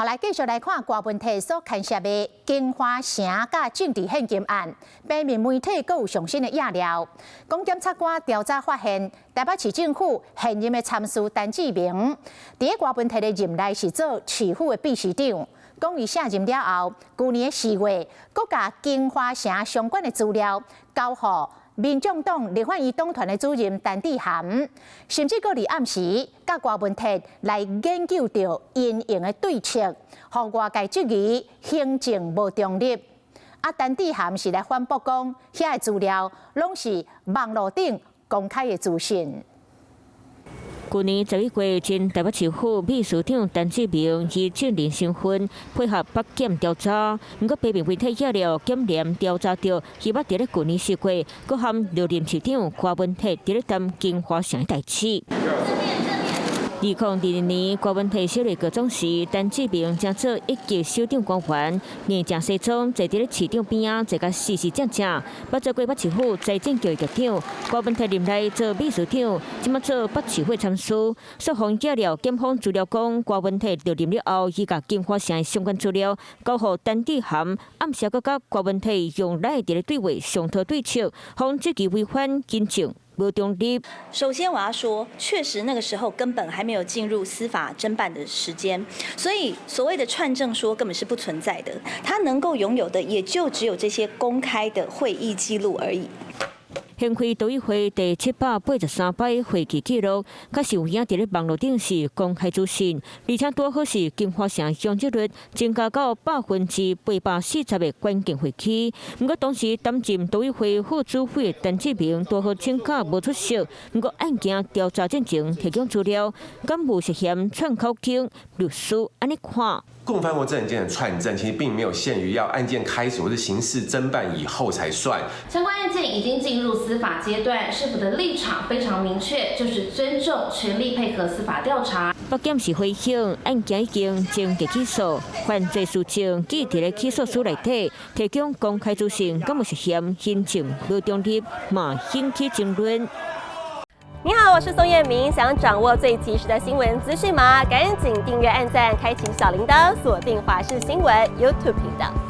好，來繼續來看郭文鐵所牽涉的京華城佮政治獻金案，平面媒體閣有上新的資料，講檢察官調查發現，台北市政府現任的參事陳志明，佇郭文鐵的任內是做市府的秘書長，講伊卸任了後，舊年4月，閣共京華城相關的資料交予民眾黨立法院黨團的主任陳智菡，甚至閣佇暗時佮郭文鐵來研究著營運的對策，予外界質疑行政無中立。啊，陳智菡是來反駁講，遐个資料攏是網路頂公開的資訊。舊年11月，前台北市府秘書長陳志明以證人身份配合北檢調查，毋過平面媒體揭料檢廉調查著，伊捌佇咧舊年4月，閣和歷任市長郭文鐵佇咧談京華城代誌。2022年，郭文鐵小內閣總時，陳志明正做一級首長官員，硬正西裝坐佇咧市長邊仔，坐甲四四正正。捌做過北市府財政局局長，郭文鐵任內做秘書長，這馬做北市府參事。雙方揭料檢方資料講，郭文鐵就任了後，伊共京華城相關資料交予陳智菡，暗時閣佮郭文鐵用 LINE 佇咧對話商討對策，予人質疑違反行政無中立。首先我要說，確實那個時候根本還沒有進入司法偵辦的時間，所以所謂的串證說根本是不存在的。他能夠擁有的也就只有這些公開的會議記錄而已。掀開都議會第783擺會議記錄，確實有影佇咧網路頂是公開資訊，而且拄好是京華城空置率增加到840%的關鍵會期。毋過當時擔任都議會副主委的陳志明拄好請假無出席，毋過案件調查進前提供資料，敢有涉嫌串口供？律師按呢看。共犯或證人間的串證，其實並沒有限於要案件開始或是刑事偵辦以後才算。相關案件已經進入司法階段，市府的立場非常明確，就是尊重、全力配合司法調查。北檢是回應案件已經偵結起訴，犯罪事證記佇咧起訴書內底，提供公開資訊，敢有涉嫌行政無中立，嘛引起爭論。你好，我是宋燕明。想掌握最及時的新聞資訊嗎？趕緊訂閱、按讚、開啟小鈴鐺，鎖定華視新聞 YouTube 頻道。